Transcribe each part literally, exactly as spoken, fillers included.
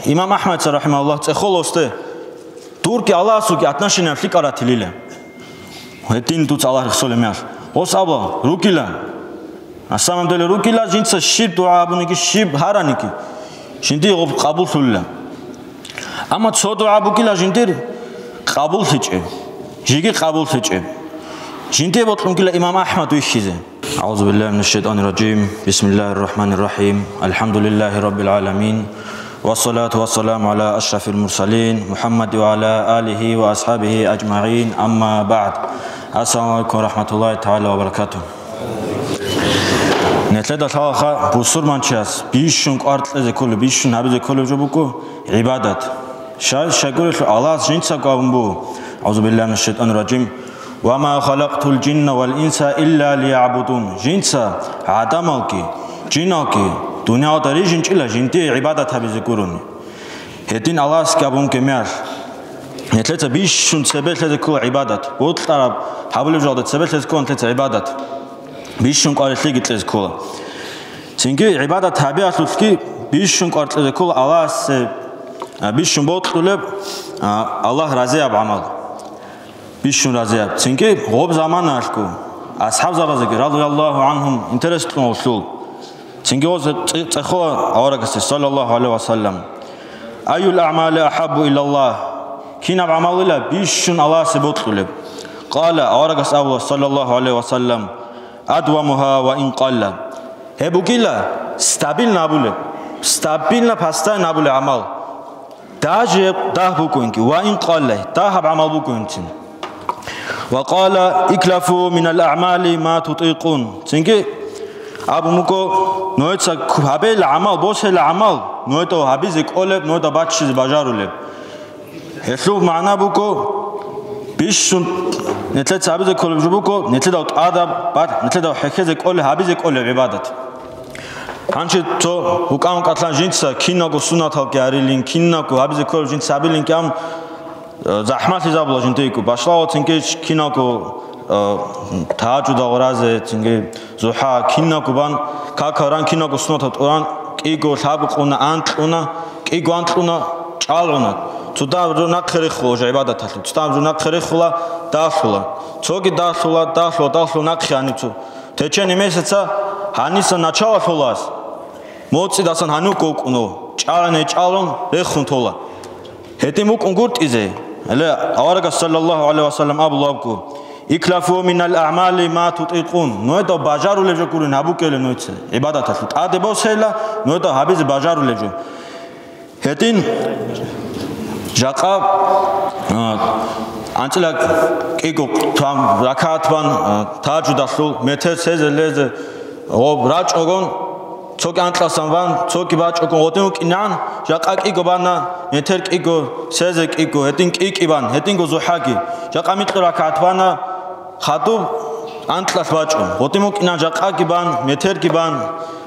Имам Ахмадица, рахимагьуллагь, цӀехола гъосде: «Дурги Аллагьасулги отношенияб лъикӀал ратилила». Гьедин дуца Аллагь рехсолеб мехалъ. Гъос абула: «Ругила». На самом деле ругила, жинца щиб дугӀа гьабуниги, щиб гьараниги, жиндие гъоб къабуллъулила. Амма цо дугӀа бугила жиндир къабуллъичӀеб, жеги къабуллъичӀеб. Жиндие бокьунгила имам Ахмад вихьизе. أعوذ بالله من الشيطان الرجيم. بسم الله الرحمن الرحيم. الحمد لله رب العالمين. والصلاة والسلام على أشرف المرسلين محمد وعلى آله وأصحابه أجمعين. أما بعد. السلام عليكم ورحمة الله تعالى وبركاته. Нилъеда лъалаха бусурманчияс бищун кӀвар кьезе кколеб, бищун гьабизе кколеб жо буго гӀибадат. Щай, щайгурелъул Аллагьас жинцаго абун буго: أعوذ بالله من الشيطان الرجيم. وما خلقت الجن والإنس إلا ليعبدون. Жинца, гӀадамалги, жиналги дуниялда рижинчӀила жиндие гӀибадат гьабизе гурони. Гьедин Аллагьасги абун гемиялъ, нилъеца бищун цебе лъезе ккола гӀибадат, бокьараб гьабулеб жоялда цебе лъезе ккола нилъеца гӀибадат. Бищун кӀварилъиги кьезе ккола. Цинги гӀибадат гьабиялъулъги бищун кӀвар кьезе ккола Аллагьасе, а, бищун бокьулеб, а, Аллагь разияб гӀамал. Бищун разияб. Цинги гъоб заманаялъго асхӀабзабазеги, радияллагьу гӀанхум, интерес кьун гъолъул. Цинги гъоз цӀи-, цӀехола аварагасде, саллаллагьу гӀалайгьи ва саллам: «Айюл аъмали ахӀаббу илаллагь?» Кинаб гӀамалила бищун Аллагьасе бокьулеб? Къала, аварагас абула, саллаллагьу гӀалайгьи ва саллам: «Адвамугьа ва ин къалла». Гьеб бугила стабильно абулеб, стабильно, постоянно абулеб гӀамал. Даже дагь бугониги, ва ин къалла, дагьаб гӀамал бугониги. Ва къала: «Иклафу минал аъмали ма тутӀикъун». Цинги абун буго: «Нужеца гьабейила гӀамал, босейила гӀамал, нужеда гьабизе кӀолеб, нужеда баччизе бажарулеб». Гьелъул магӀна буго, бищун нилъеца гьабизе кколеб жо буго, нилъеда тӀадаб, бар-, нилъеда хӀехьезе кӀолеб, гьабизе кӀолеб гӀибадат. Гьанже цо гьукъа-гьукъалъан жинца киналго суннаталги гьарилин, киналго гьабизе кколеб жинца гьабилинги ам, э, захӀмалъизабула жиндиего. Башлаго цинги киналго, э, тагьажудал гъуразе, цинги зухӀа, киналго бан, какал ран, киналго суннатал тӀуран, кӀиго лъабкъуна, анкьуна, кӀиго анкьуна, чӀалгӀуна. Цо дагьаб жо нахъе рехула уже гӀибадаталъе, цо дагьаб жо нахъе рехула, далъула. Цоги далъула, далъула, далъула нахъе гьаниб цо. Течение месяца гьаниса начало лъолас, моцӀидасан гьанивго вукӀуно, чӀалгӀине чӀалгӀун рехун тола. Гьедин вукӀун гуртӀизе, гьеле аварагас, саллаллагьу гӀалайгьи ва саллам, абулеб буго: «Иклафу минал аъмали ма тутӀикъун». Нужеда бажарулеб жо гурин гьабукӀила нужеца гӀибадаталъе. ТӀаде босейила нужеда гьабизе бажарулеб жо. Гьедин жакъа, а, анцӀила кӀиго там ракагӀат бан, а, тагьажудалъул метер цезе лезе, гъоб рачӀогон, цоги анкьасан бан, цоги бачӀогон гъодин вукӀинегӀан, жакъа кӀиго бана, метер кӀиго, цезе кӀиго, гьедин кӀи-кӀи бан, гьединго зухӀаги. Жакъа микьго ракагӀат бана, хадуб анкьалъ бачӀун. Гъодин вукӀинан жакъаги бан, метерги бан,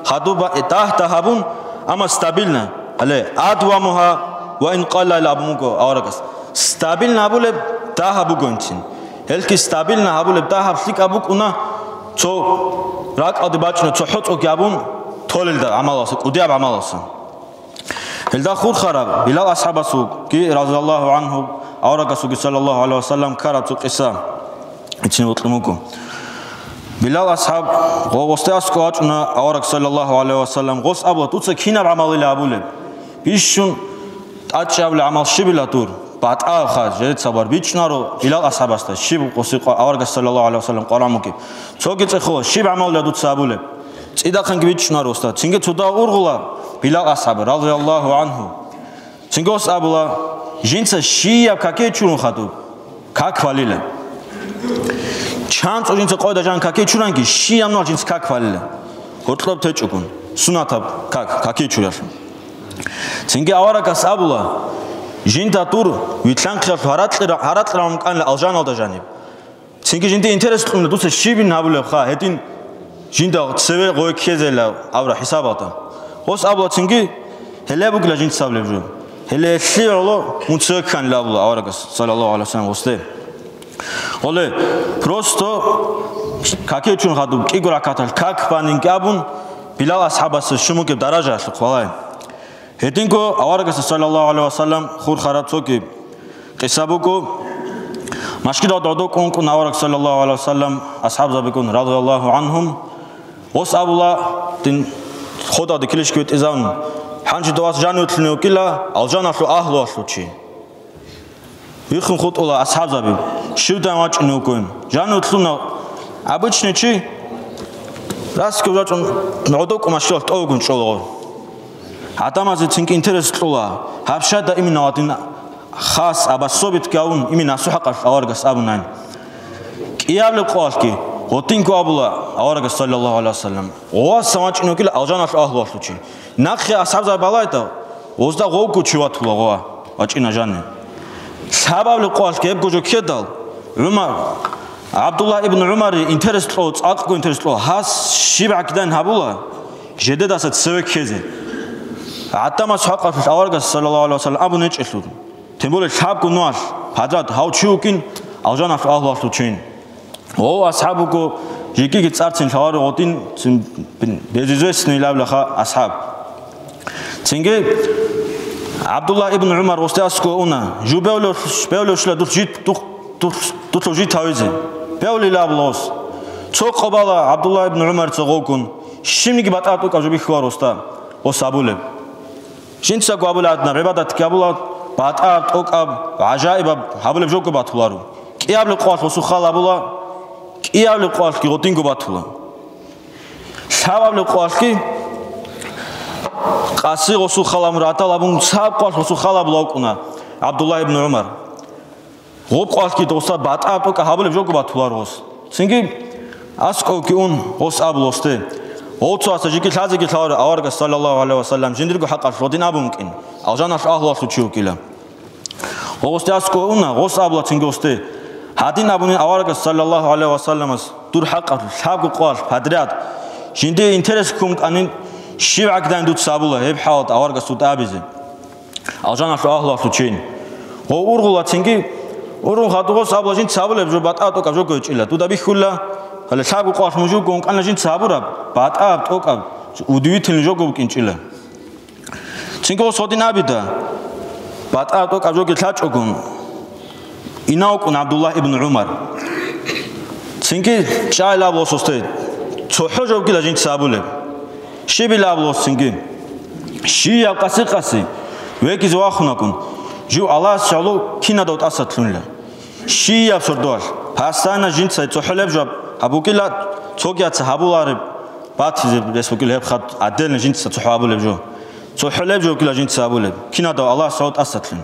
хадуб ба-, дагь-дагь гьабун, амма стабильно. Гьале, «Адвамугьа ва ин къалла» абун буго аварагас. Стабильно гьабулеб дагьаб бугониги. Гьелъги стабильно гьабулеб дагьаб лъикӀаб букӀуна, цо ракӀалде бачӀуна, цо хӀоцӀоги гьабун, толелда гӀамалалса, кӀудияб гӀамалалса. Гьелда хурхараб Билал асхӀабасулги, разияллагьу гӀанху, аварагасулги, саллаллагьу гӀалайгьи ва саллам, ккараб цо къиса гьечӀин бокьун буго. Билал асхӀаб гъо-, гъосде аскӀов вачӀуна авараг, саллаллагьу гӀалайгьи ва саллам, гъос абула: «Дуца кинаб гӀамалила гьабулеб? Бищун тӀадчӀабли гӀамал щибила дур? БатӀа хъа, жеца бар», бичӀчӀунаро Билал асхӀабасда, щиб гъоси къо-, аварагас, саллаллагьу гӀалайгьи ва саллам, къваран бугеб. Цоги цӀехола: «Щиб гӀамалила дуца гьабулеб?» ЦӀидахъанги бичӀчӀунаро гъосда. Цинги цо дагь ургъула Билал асхӀаб, разияллагьу гӀанху. Цинги гъос абула: «Жинца щияб какие чурун хадуб, как балила. ЧанцӀу жинца къойда жан какие чуранги, щияб нугӀал жинца как балила. Гьоркьоб течӀогун, сунатаб как, какие чуралъун». Цинги аварагас абула: «Жинда дур вилълъанхъиялъ гьаракьи-, гьаракьи рагӀун кӀанила алжаналда жаниб». Цинги жинда интерес кьуна: «Дуца щибин гьабулебха, гьедин жинда цеве гъой ккезейилан абураб хӀисабалда». Гъос абула цинги: «Гьеле бугила жинца гьабулеб жо. Гьеле гьелъие гӀоло мун цеве кканила», абула аварагас, саллаллагьу гӀалайгьи ва саллам, гъосде. Гъоле, просто какие чурун хадуб, кӀиго ракагӀаталъ как банинги абун, Билал асхӀабасда щун бугеб даражаялъухъ балай. Гьединго аварагасда, саллаллагьу гӀалайгьи вассалам, хурхараб цоги къиса буго. Машгидалда гӀодов ккун вукӀун авараг, саллаллагьу гӀалайгьи вассалам, асхӀабзабигун, радияллагьу гӀангьум, гъос абула, дин, ходалде килищ кквитӀизавун, гьанже дов вас жаниве лъугьунев вукӀила алжаналъул агьлуялъул чи. Виххун хутӀула асхӀабзаби, щивдан вачӀунев вукӀин. Жаниве лъугьуна обычный чи, расков рачӀун, гӀодов ккун машгидалъ тӀовгун чӀолаго. ГӀадамазе цинги интерес кьола, гьаб щай именно гьадин хас, аб особит гавун, именно гьасул хӀакъалъулъ аварагас абунани. КӀиабилеб къоялъги гъодинго абула аварагас, саллаллагьу гӀалайгьи вассалам, гъовасан вачӀунев вукӀила алжаналъул агьлуялъул чи. Нахъе асхӀабзаби балайда, гъозда гъовго чи ватула гъова, вачӀина жанив. Лъабабилеб къоялъги гьебго жо ккедал, ГӀумар, ГӀабдуллагь ибн ГӀумарие интерес кьо, цӀакъго интерес кьо, гьас щиб гӀакидайин гьабула, жидедаса цеве ккезе. ГӀадамасул хӀакъалъулъ аварагас, саллаллагьу гӀалайгьи вассалам, абун гьечӀелъул. Тем более лъабго нухалъ подряд гьав чи вукӀин алжаналъул агьлуялъул чин. Гъов асхӀаб вуго, жеги цӀарцин лъаларев гъодин, цин, безизвестный лавлаха асхӀаб. Цинги ГӀабдуллагь ибн ГӀумар гъосде аскӀове уна, жив бевлев-, бевлевщила дулъ жит-, дулъ-, дулъ-, дулъул жит гьавизе. Бевлила абула гъос. Цо къо бала ГӀабдуллагь ибн ГӀумарица гъовгун, щибниги батӀа тӀокӀаб жо бихьуларо гъосда, гъос абулеб. Жинцаго абулеб гӀадинаб гӀибадатги гьабула, батӀа тӀокӀаб, гӀажаибаб гьабулеб жого батуларо. КӀиабилеб къоялъ гъосул хал абула, кӀиабилеб къоялъги гъодинго батула. Лъабабилеб къоялъги къаси гъосул хал абун, ратал абун, лъаб къоялъ гъосул хал абула вукӀуна ГӀабдуллагь ибн ГӀумар. Гъоб къоялъги гъосда батӀа тӀокӀаб гьабулеб жого батуларо гъос. Цинги аскӀовги ун гъос абула гъосде, гъов цо аса жеги лъазеги лъаларо аварагас, саллаллагьу гӀалайгьи вассалам, жиндирго хӀакъалъулъ гъодин абун вукӀин, алжаналъул агьлуялъул чи вукӀила. Гъов гъосде аскӀове уна, гъос абула цинги гъосде, гьадин абунин аварагас, саллаллагьу гӀалайгьи вассаламас, дур хӀакъалъулъ лъабго къоялъ подряд жиндие интерес ккун вукӀанин, щиб гӀакидайин дуца абула гьеб хӀалалда аварагас дуда абизе. Алжаналъул агьлуялъул чин. Гъов ургъула цинги, ургъун хадуб гъос абула жинца гьабулеб жо батӀа тӀокӀаб жого гьечӀила. Дуда бихьула, гьале лъабго къоялъ нуж вукӀун вукӀана жинца гьабураб, батӀа тӀокӀаб, удивительный жого букӀинчӀила. Цинги гъос гьодин абида, батӀа тӀокӀаб жоги лъачӀогун, инав вукӀун ГӀабдуллагь ибн ГӀумар. Цинги чӀайилан абула гъосде, цохӀо жо бугила жинца абулеб. Щибила абула гъос цинги. Щибаб къаси-къаси вегизе вахунагун, жив Аллагьасе гӀоло кинадав тӀасалъунила. Щибаб сордоялъ, постоянно жинца цохӀолеб жо гьаб-, гьаб бугила, цогияца гьабулареб, батизе рес бугила гьеб хад, отдельно жинца цохӀо гьабулеб жо. ЦохӀолеб жо бугила жинца абулеб, кинадав Аллагьасе гӀоло тӀасалъун.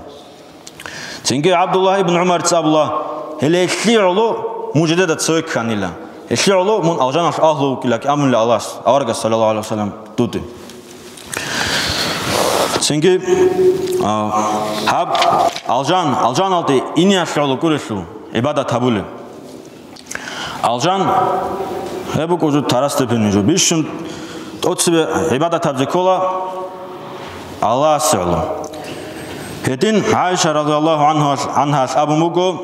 Цинги ГӀабдуллагь ибн ГӀумарица абула, гьеле гьелъие гӀоло мун жидеда цеве кканила. Гьелъие гӀоло мун алжаналъул агьлу вукӀилаги абунила Аллагьас, аварагас, саллаллагьу гӀалайгьи вассалам, дуде. Цинги, а, гьаб алжан, алжаналде иниялъе гӀоло гурелъул гӀибадат гьабулеб. Алжан, гьеб буго жо второстепенный жо. Бищун тӀоцебе гӀибадат гьабизе ккола Аллагьасе гӀоло. Гьедин ГӀайша радияллагьу гӀанхуялъ, гӀанхаялъ абун буго,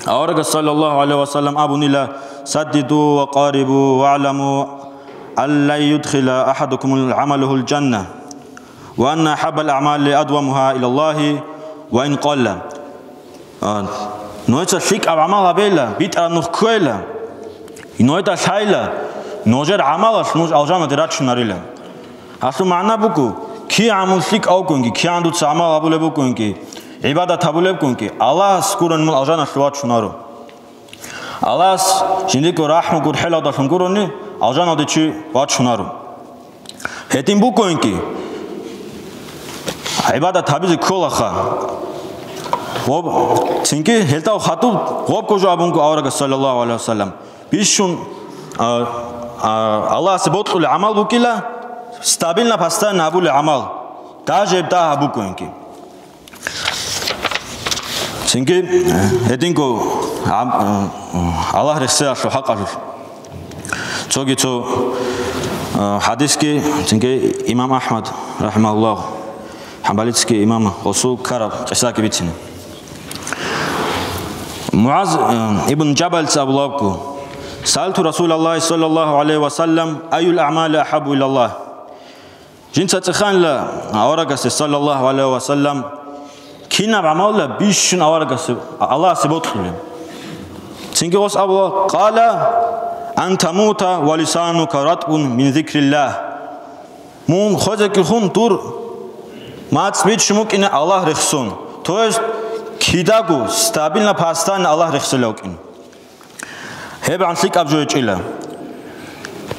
аварагас саллаллагьу гӀалайгьи вассалам абунила: «Саддиду ва къарибу вагӀламу ан лан юдхила ахӀадакумул гӀамалухул жанна». «Ва анна ахӀаббал аъмали адвамугьа илаллагьи ва ин къалла». А, нужеца лъикӀаб гӀамал гьабейла, битӀараб нух кквейла, нужеда лъайла, нужер гӀамалалъ нуж алжанаде рачунарила. Гьалъул магӀна буго, кигӀан мун лъикӀав вукӀунги, кигӀан дуца гӀамал гьабулеб букӀунги, гӀибадат гьабулеб букӀунги, Аллагьас гурони мун алжаналъе вачунаро. Аллагьас жиндирго рахӀму гурхӀелалдалъун гурони, алжаналде чи вачунаро. Гьедин букӀунги, гӀибадат гьабизе кколаха. Гъоб-, цинги гьелдав хадуб гъобго жо абунго аварагас, саллаллагьу гӀалайгьи вассалам, бищун, а, а, Аллагьасе бокьулеб гӀамал букӀила, стабильно, постоянно гьабулеб гӀамал, даже гьеб дагь букӀунги. Цинги, э, гьединго гӀам-, э, Аллагь рехсеялъул хӀакъалъулъ. Цоги цо, э, хӀадисги, цинги имам АхӀмад, рахӀимагьуллагь, хӀанбалицаги имам, гъосул ккараб къисаги бицине. МугӀаз, э, ибн Жабалица абулеб буго: «Саалту Расулаллагьи саллаллагьу гӀалайгьи ва саллам: айюл аъмали ахӀаббу илаллагь?» Жинца цӀеханила аварагасде, саллаллагьу гӀалайгьи ва саллам, кинаб гӀамалалъ бищун аварагасе, Аллагьасе бокьулеб. Цинги гъос абула, къала: «Ан тамута ва лисанука ратӀбун мин зикриллагь». Мун хвезекӀлъун дур мацӀ бичун букӀине Аллагь рехсон. То есть, кидаго, стабильно, постоянно Аллагь рехсела вукӀин. ГьебгӀан лъикӀаб жо гьечӀила.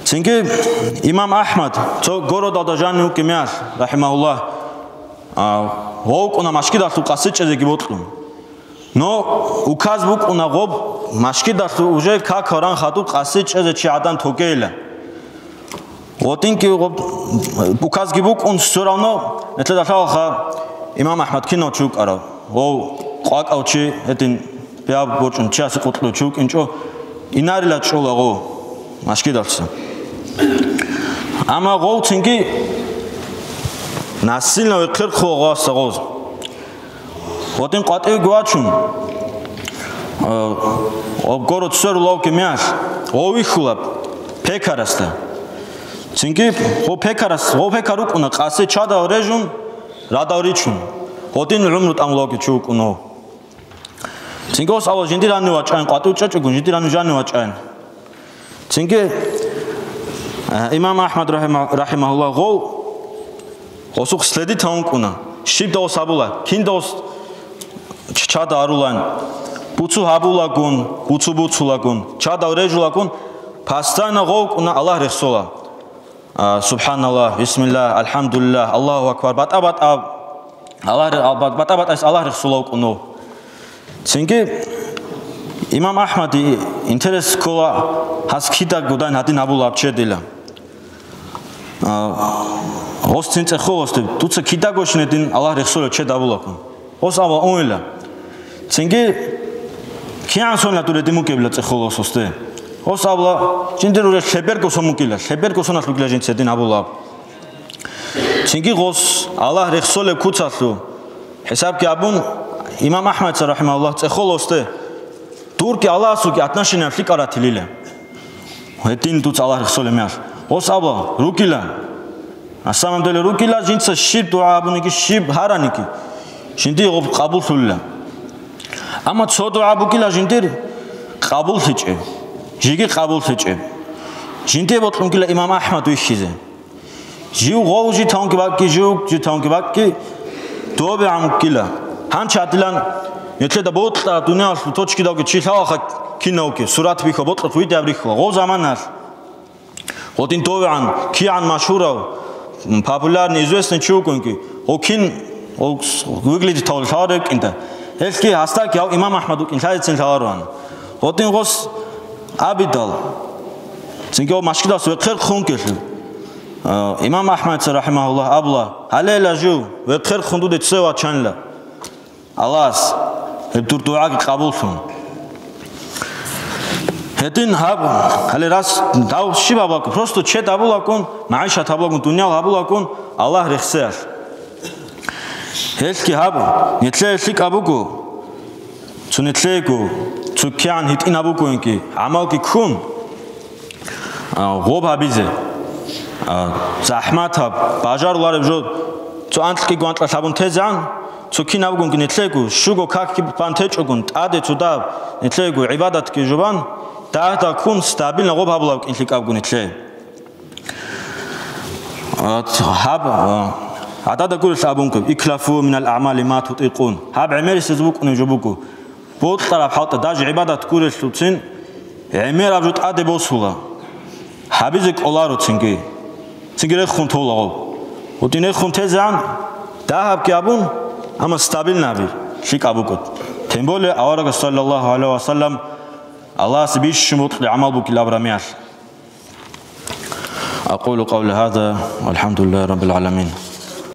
Цинги имам АхӀмад цо городалда жанив вукӀине, рахӀимагьуллагь, а, гъов вукӀуна машгидалъув къаси чӀезеги бокьун. Но указ букӀуна гъоб, машгидалъув уже какал ран хадуб къаси чӀезе чи гӀадан тогейила. ГъотӀинги гъоб-, указги букӀун, всё равно нилъеда лъалаха имам АхӀмад кинав чи вукӀарав. Гъов къвакӀав чи, гьедин бегьа борчӀун чиясе къотӀлъулев чи вукӀинчӀо, инарила чӀола гъов машгидалъуса. Амма гъов цинги насильно вехъерхъула гъовасда гъоз. ГъотӀин къватӀивги вачун, э, гъоб город сверулев вукӀине, гъов вихьула пекарасда. Цинги гъов пекарас, гъов пекар вукӀуна къаси чадал режун, радал ричун. ГъотӀин гӀумру тӀамулев вукӀин чи вукӀун гъов. Цинги гъос абула, жиндир гьанив вачӀайин, къватӀив чӀечӀого, жиндир гьанив жанив вачӀайин. Цинги, э, имам АхӀмад рахӀима-, рахӀимагьуллагь, гъов гъосухъ следить гьавун вукӀуна. Щиб дос гьабула, кин дос ч-, чада арулан, буцу гьабулагун, буцу буцулагун, чадал режулагун, постоянно гъов вукӀуна Аллагь рехсола. А, субханаллагь, бисмиллагь, алхӀамдулиллагь, Аллагьу акбар, батӀа-батӀа Аллагь ре-, а, ба-, батӀа-батӀайс Аллагь рехсола вукӀун гъов. Цинги имам АхӀмаде интерес ккола, гьас кидаго дайн гьадин гьабулаб чедила. А, гъос цин цӀехолосде, дуца кидагощин гьедин Аллагь рехсолев чед гьабулакун. Гъос абула, унила. Цинги кигӀан сонила дур гьедин букӀебила цӀехолососде. Гъос абула, жиндир уре лъеберго сон букӀила, лъеберго соналъ букӀила жинца гьедин гьабулаб. Цинги гъос Аллагь рехсолеб куцалъу хӀисабги абун, имам АхӀмадица, рахӀимагьуллагь, цӀехолосде, дурги Аллагьасулги отношенияб лъикӀал ратилила. Гьедин дуца Аллагь рехсолеб мехалъ. Гъос абула, ругила. На самом деле ругила, жинца щиб дугӀа абуниги, щиб гьараниги, жиндие гъоб къабуллъулила. Амма цо дугӀа бугила жиндир къабуллъичӀеб, жиги къабуллъичӀеб. Жиндие бокьунгила имам АхӀмад вихьизе. Жив гъов жи тавунги бакӀги, жив жи тавунги бакӀги, добегӀан вуккила. Гьанчи гьадилан нилъеда бокьа дуниялалъул точкидалги чи лъалаха кинавги, сурат бихьа, бокьухъ видео рихьула. Гъов заманалъ гъодин добегӀан, кигӀан машгьурав, м, популярный, известный чи вукӀунги, гъов кин, гъов с-, выглядит тавла лъаларев вукӀинда. Гьелъги гьасдаги гьав имам АхӀмад вукӀин лъазецин лъалароан. Гъодин гъос абидал. Цинги гъов машгидалъ вехъерхъун ккелъул. А, имам АхӀмадица, рахӀимагьуллагь, абула: «Гьалейла жив, вехъерхъун дуда цеве вачанила». Аллагьас гьеб дур дугӀаги къабуллъун. Гьедин гьаб, гьале рас дав щиб гьабулакун, просто чед гьабулакун, магӀишат гьабулакун, дуниял гьабулакун, Аллагь рехсеялъ. Гьелъги гьаб, нилъее лъикӀаб буго, цо нилъеего, цо кигӀан гьитӀинаб бугоинги, гӀамалги ккун, а, гъоб гьабизе, а, захӀматаб, бажарулареб жо, цо анкьги гванкьа лъабун тезегӀан, цо кинабгунги нилъего, щуго какги бан течӀогун, тӀаде цо дагьаб нилъего гӀибадатги жубан, дагь-дагьккун стабильно гъоб гьабулаб кӀин лъикӀабго нилъее. А, гьаб, а, гӀадада гурелъ абунгаб, «Иклафу минал аъмали ма тутӀикъун». Гьаб гӀемерисез букӀунеб жо буго. Бокьараб хӀалтӀа, даже гӀибадат гурелъулцин, гӀемераб жо тӀаде босула. Гьабизе кӀоларо цинги. Цинги рехун тола гъоб. Гьудин рехун тезегӀан, дагьабги абун, амма стабильно гьаби, лъикӀаб буго. Тем более, аварагас, саллаллагьу гӀалайгьи ва саллам, Аллагьасе бищун бокьулеб гӀамал бугилан абураб мехалъ. أقول قولي هذا والحمد لله رب العالمين.